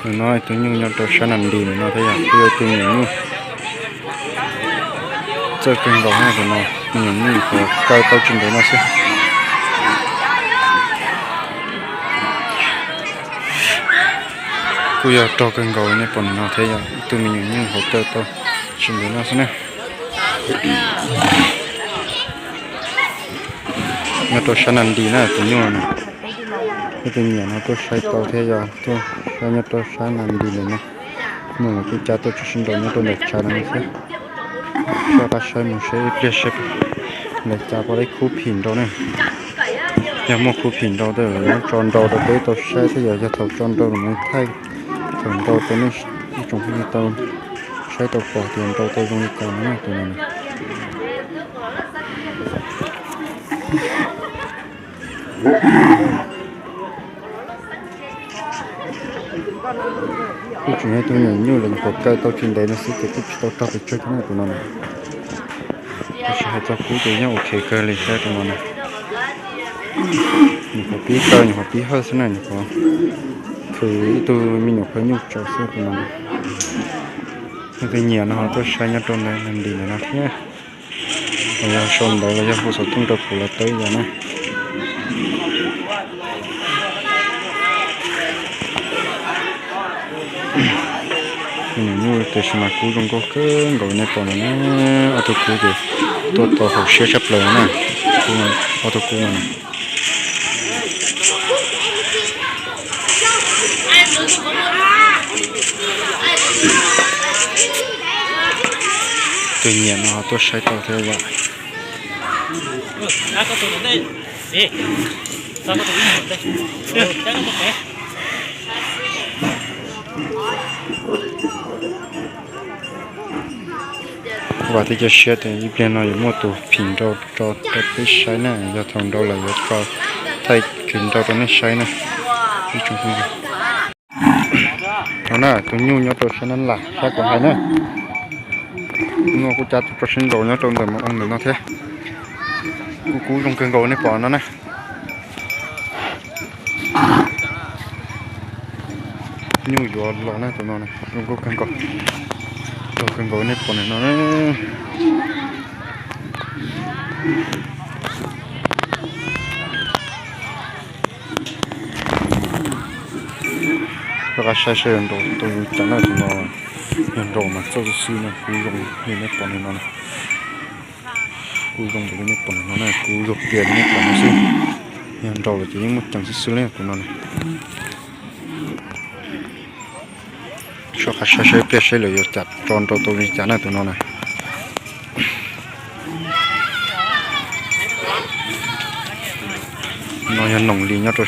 Tus no tus nyuj nyob rau sab nas nti ntawm no thiab yog kuj yog tus me nyuam nyuj txawj kawg nkaus na tus no, me nyuam nyuj nyuam qhuav kaw tau tsis ntev no xwb. Kuj yog rog kawg nkaus nej pom ntawm no thiab yog ib tug me nyuam nyuj nyuam qhuav kaw tau tsis ntev no xwb na. Nyob rau sab nas nti na tus nyuj no, ib tug nyiam no tuaj saib tau thiab yog tuaj saib nyob rau sab nas nti ntawm no. Nyuj los kuj cab tuaj tso sib nraus nyob rau ntawm tshav no thiab. Soj qab saib mus saib ib pliag saib lawv cab puas tau khub phim nrau na. Yog muaj khub phim nrau tej lawv yuav muab tso nrau rau peb tau saib thiab yog, yog thaum tso nrau lawm mas thaij thaum nrau rau nej ib tsoom phooj ywg tau saib tau pom tias nrau tau zoo li cas no na tus no. Kuj tseem yog tus me nyuam nyuj los nyuam qhuav kaw tau tsis ntev no xwb ces kuj tsis tau rog pes tsawg thiab na tus no na. Tab sis hais txog kub ces yeej ok kawg li thiab tus no na. Nyuam qhuav pib kaw nyuam qhuav pib hawj xwb na, nyuam qhuav khwv ib tug me nyuam phaj nyuj tsaus xwb tus no na. Leej twg nyiam no ho tuaj saib nyob rau ntawm nas nti ntawm no thiab. Los yog sau ntawv los yog hu xov tooj rau kuv los tau ib yam na. Me nyuam nyuj tiam sis mas kub zoo nkauj kawg nkaus nej pom no na. Ob tug kub ces tuaj tau haum siab tshaj plaws na. Ob tug kub no na. Tus nyiam no tuaj saib tau thiab yom. Vam thiab cia siab tias ib pliag no yuav muaj tus phim nrau tso rau peb saib na, yog thaum nrau lawm yuav tso thaij kev nrau rau nej saib na. Ib tsoom phooj ywg, no na tus nyuj nyob rau sab nab las sab kuv hais na. Hnub no kuj cab tso sib nraus nyob rau ntawm mas oo ntawm no thiab. Kuj kub zoo kawg nkaus nej pom no na. Nyuj yuav los na tus no zoo nkauj kawg nkaus, rog kawg nkaus nej pom ntawm no na. Rov qab saib saib yog nraus tau zoo cas na tus no. Yog nraus mas txawj xwb xwb no, kub zoo li nej pom ntawm no na. Kub zoo li nej pom ntawm no na, kub zoo plias li nej pom no xwb. Yog nraus lawm ces yeej muaj ceem xwb xwb li tus no na. Soj qab saib saib pliag saib lawv yuav cab tso nrau tau li cas na tus no na. No yog noom li nyob rau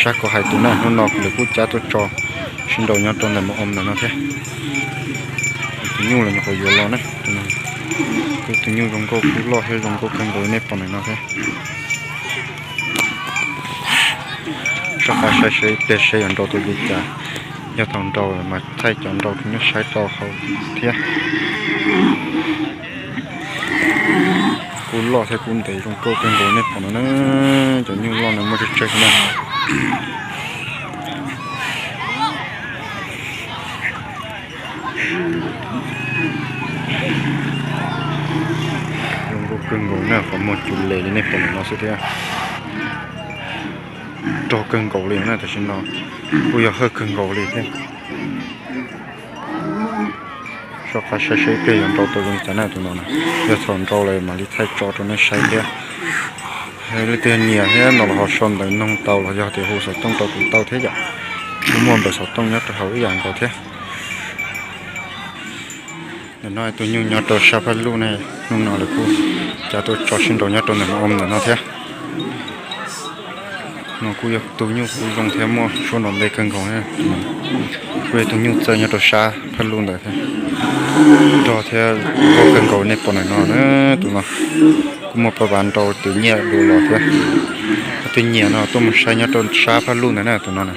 sab ko hais tus na, hnub no lawv kuj cab tuaj tso sib nraus nyob rau ntawm mas oo ntawm no thiab. Tus nyuj los nyuam qhuav yuav los na, tus nyuj zoo nkauj kub loj thiab zoo nkauj kawg nkaus nej pom ntawm no thiab. Soj qab saib saib pliag saib yuav nrau tau li cas, yog thaum nrau lawm mas thaij cov nrau rau nej saib tau hauv thiab. Kub loj thiab kub ntev zoo nkauj kawg nkaus nej pom no na, cov nyuj loj no muaj tsawg tsawg na. Zoo nkauj kawg nkaus na, qhov muag cus les li nej pom ntawm no xwb thiab. Rog kawg nkaus li na, tam sim no kuj yog hawj kawg nkaus li thiab. Soj qab saib saib pliag yuav nrau tau zoo li cas na tus no na. Yog thaum nrau lawm mam li thaij tso rau nej saib thiab. Leej twg nyiam thiab no los ho sau ntawv noog tau los yog tias hu xov tooj rau kuv tau thiab yom. Kuj muaj npawb xov tooj nyob rau hauv ib yam nkaus thiab. Ntawm no tus nyuj nyob rau sab phaj luj ne, hnub no lawv kuj cab tuaj tso sib nraus nyob rau ntawm mas oo ntawm no thiab. No kuj yog tus nyuj kub zoo thiab muaj suab nrov npe kawg nkaus na. Kuj yog tus nyuj txawj nyob rau sab phaj luj ntawd thiab. Rog thiab zoo nkauj kawg nkaus nej pom ntawm no na, tus no kuj muaj pab vav nrau tus nyiaj dua los thiab. Leej twg nyiam no tuaj mus saib nyob rau sab phaj luj ntawd na tus no na.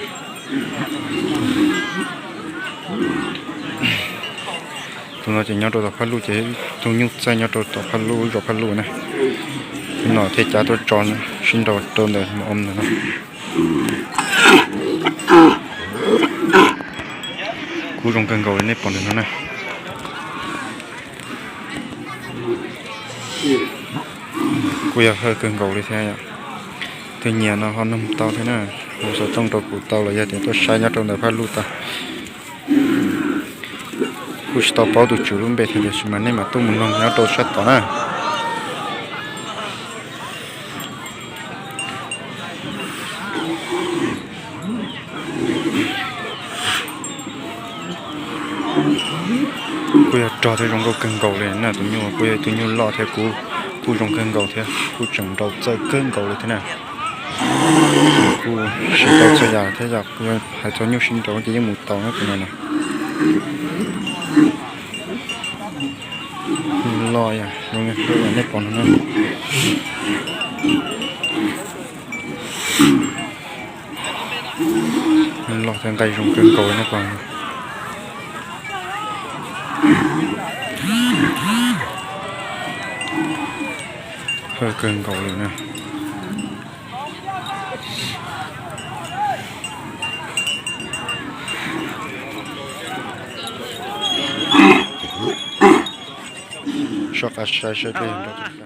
Tus no ces nyob rau tom phaj luj ces tus nyuj txawj nyob rau tom phaj luj zos phaj luj na. Hnub no thiaj cab tuaj tso sib nraus rau ntawm mas oo ntawm no. Kuj zoo kawg nkaus li nej pom ntawm no na. Kuj yog hawj kawg nkaus li thiab yom. Tus nyiam no ho noog tau thiab na. Hu xov tooj rau kuv tau los yog tias tuaj saib nyob rau ntawm phaj luj tau. Kuj tsis tau paub tus tswv lub npe thiab tiam sis mas nej mam tuaj mus noog nyob rau sab tod na. Kuj yog rog thiab zoo nkauj kawg nkaus li na. Tus nyuj kuj yog tus nyuj loj thiab kuj, kuj zoo kawg nkaus thiab kuj tseem nrau txawj kawg nkaus li thiab na. Kuj siv tau txhua yam thiab yom, kuj yog hais txog nyuj sib nrau ces yeej mus tau na tus no na. Nyuj loj yom, zoo li nej pom no na. Loj thiab nqaij zoo kawg nkaus li nej pom. Hawj kawg nkaus li na. Soj qab saib saib peb yog nrau